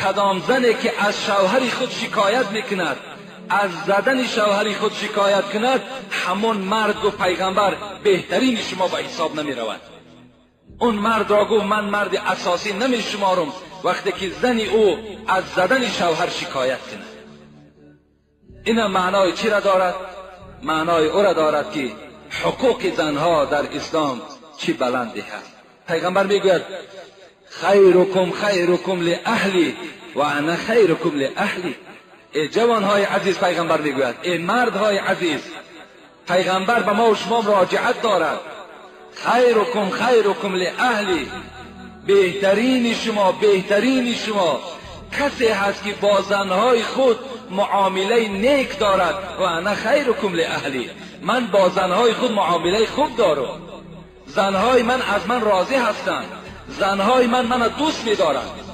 کدام زنی که از شوهر خود شکایت میکند، از زدن شوهر خود شکایت کند، همون مرد گفت پیغمبر بهترین شما به حساب نمی رود. اون مرد را گفت من مرد اساسی نمی شمارم وقتی که زن او از زدن شوهر شکایت کند. این معنای چی را دارد؟ معنای او را دارد که حقوق زنها در اسلام چی بلندی هست. پیغمبر میگوید خیرکم خیرکم لاهلی و انا خیرکم لاهلی. ای جوانهای عزیز، پیغمبر میگوید ای مردهای عزیز، پیغمبر به ما و شما مراجعت دارد. خیرکم خیرکم لاهلی، بهترین شما بهترین شما کسی هست که با زنهای خود معامله نیک دارد. و انا خیرکم لاهلی، من با زنهای خود معامله خوب دارم، زنهای من از من راضی هستند، زنهای من منو دوست میدارند.